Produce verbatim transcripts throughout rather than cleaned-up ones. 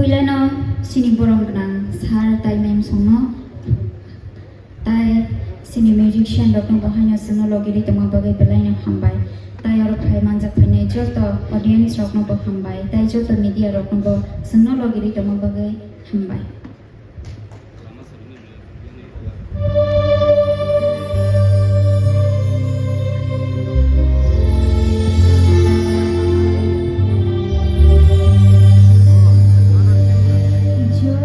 Belai no chini borom gwnang sir tai ma'am songno, tai chini musician rokno bo haino chwngno logirwi tongma bagwi belai no hambai. Tai oro phai manjak phainai joto audience rokno bo hambai, tai joto media rokno bo chwngno logirwi tongma bagwi hambai.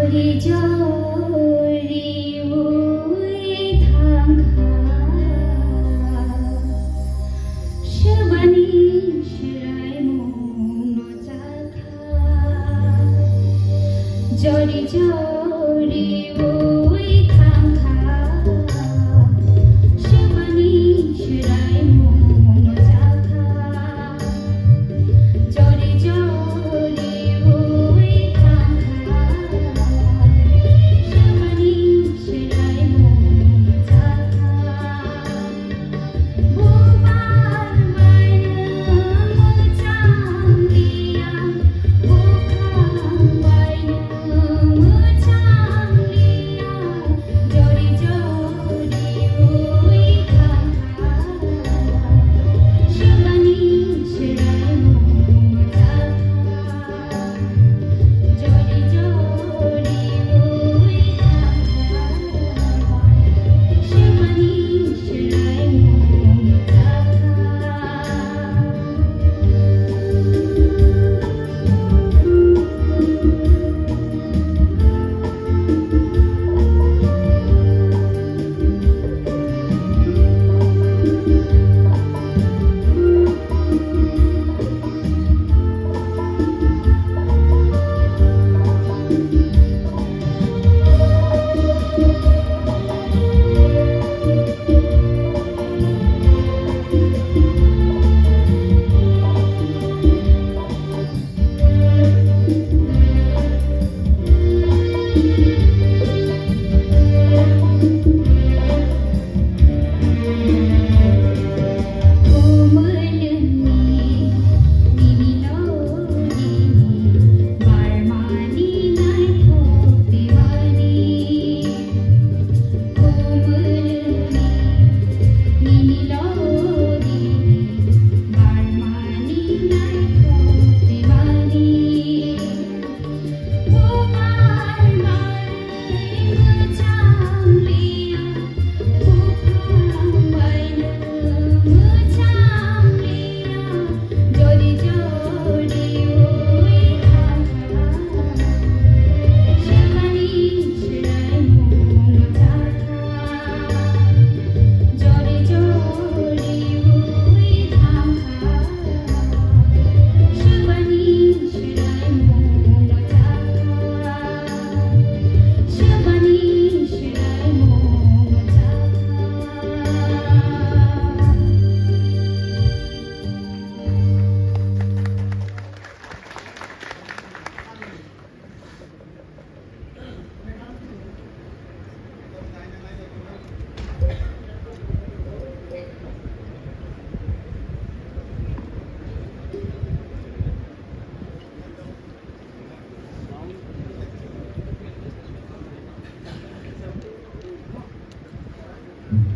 Jori jori ui thangkha, swbani swrai mungno chakha. Jori jori ui thangkha, swbani swrai mungno chakha. Jori jori ui thangkha, swbani swrai mungno chakha.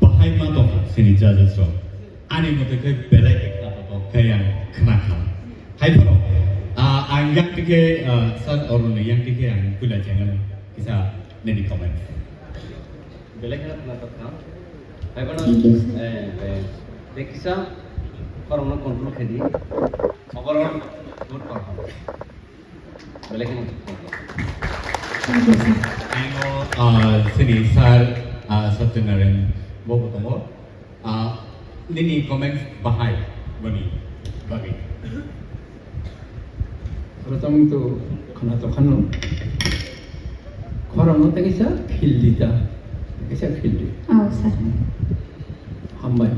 Bahai ma tongkha chini judges rok. Ani mote khe belai khe khna tongkha khe ang khna kha. Hai phano, ah, ang yang tikhe, ah, sir Arun ni yang tikhe ang puila channel kisa nini comment. Belai khna khna tongkha. Hai phano, Thank you, sir. Eh, eh, tei kisa khorokno control khe di. Overall good performance. Belai kheno. Thank you, sir. Ang o, ah, sini sir, ah, Satyanarayan bo bo tongo. Ah, nini comments bahai boni bagwi. Prothom to khana to khano. Khorang no tei kisa feel di ta. Kisa feel di. Oh, sir. Hambai.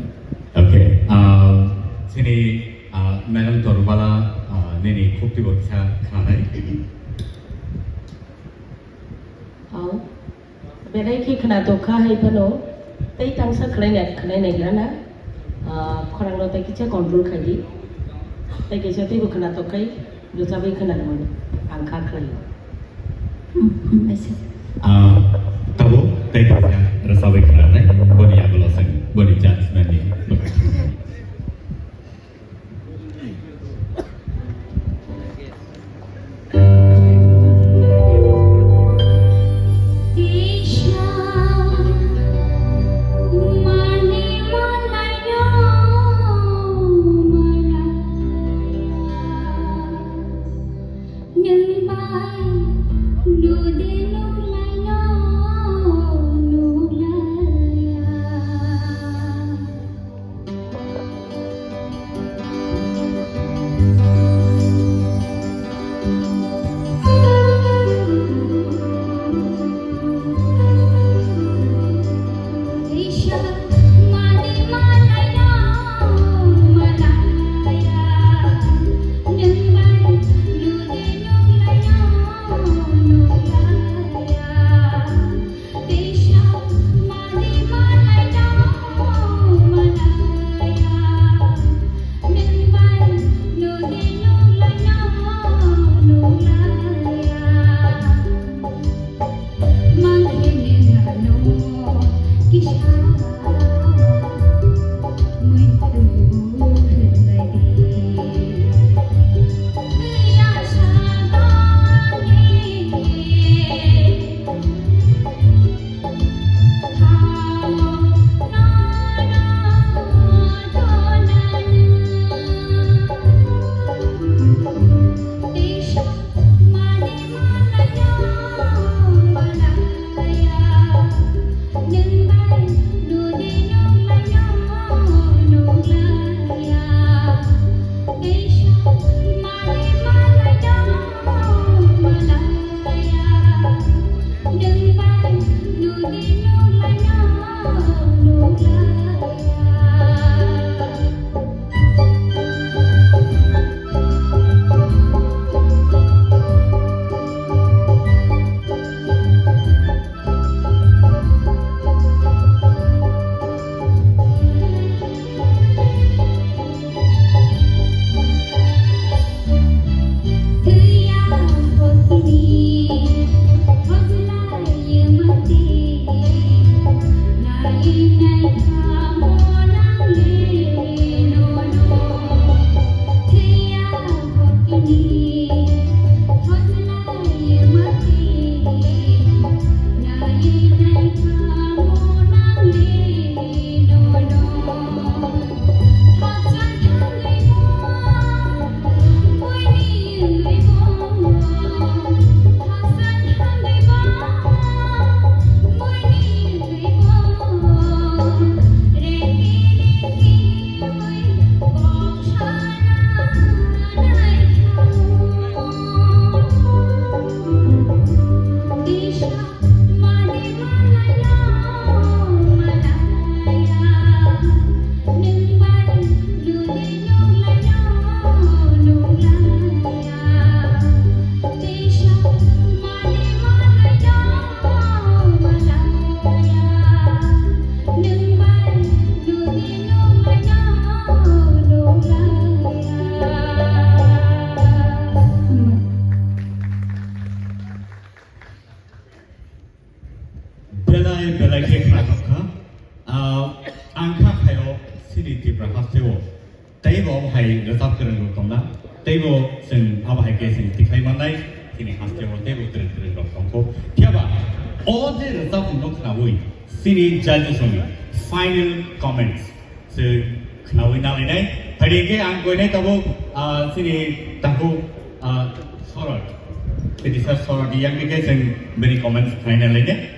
Okay. Ah, sini Ah, Madam Torbala, ah, nini khukti bo kisa khnanai. Au. Belai khe khna tongkha hai phano. Tei tangsa khlai nai, khlai nai grana. Ah, khorang no tei kisa control khai di. Tei kisa tei bo khna tongkhai, rwchabwi khna rwmani ang kha khlai. Hambai sir. Ah, tabuk tei kaisa rwchapwi khwnanai, boni yagulo chwng boni judgment ni bwkhak. Belai belai khe khnathok kha. Ah, ang kha khaio chini Tripura hasteo. Teibo abo hai rwchap kwrwng rok tongna. Teibo chwng abo hai khe chwng tikhlai mannai chini hasteo teibo kwrwng kwrwng rok tongkho. Phiyaba o je rwchapmung no khnaui chini judges ni final comments. Chwng khnaui nalainai. Phaidi khe ang koinai tabuk, ah, chini takhuk, ah, Sorot. Chini sir Sorot ni yakni khe chwng bini comments khnai nalainai.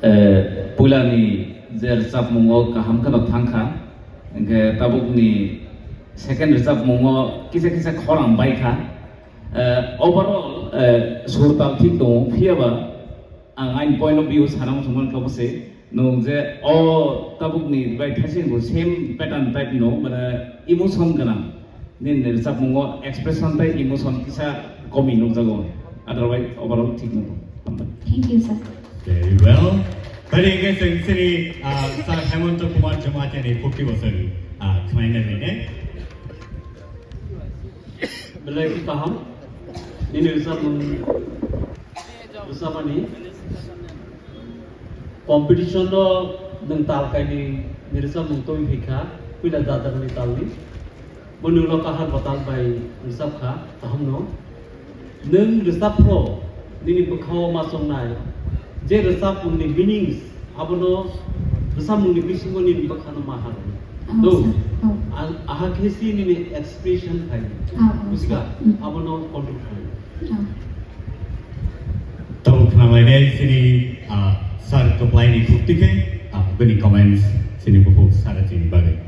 Eh, puilani je rwchapmungo kaham kheno thangkha. Hwnkhe tabukni second rwchapmungo kisa kisa khorang baikha. Eh, overall, eh, sur tal thik tongo, phiyaba ang aini point of view sana muchung mankha bwse. Nwng je o tabukni bai thaisingo same pattern type no, mane emotion gwnang. Nini rwchapmungo expression tei emotion kisa komi nukjago. Otherwise, overall thik nukgo. Hambai. Thank you, sir. Very well. Tari hwnkhe chwng chini, ah, Sir Hemanta Kumar Jamatia ni phuki bo chwng, ah, khwlaina rinai. Belai khe kaham. Nini rwchapmung Samani competition no nwng tal kaini ni rwchapmung twi phaikha, puila dadarni talni. Boni ulo kahar batal bai rwchapkha, kahamno. Nwng rwchapphro nini bwkhao ma chongnai je rwchapmungni meanings, abono rwchapmungni bisingo nini bwkhano ma harwi. Oh, no. Sir. Oh. Ang, aha khe si nini expression khai. Ah, oh, bujiga, sir. Mm. Abono control khai. Oh. Tabuk khna lainai sini, ah, sir kwplaini khukti khe, ah, bini comments sini bukhuk sir chini bagwi.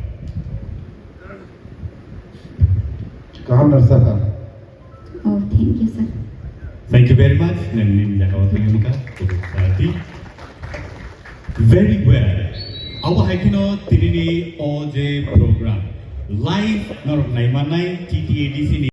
Kaham na sir. Oh, thank you, sir. Thank you very much. Nang nini jaga o thangwi wngkha, bukhuk sir di. Very well. Abo hai kheno tinini o je program live norok naimanai T T A D C ni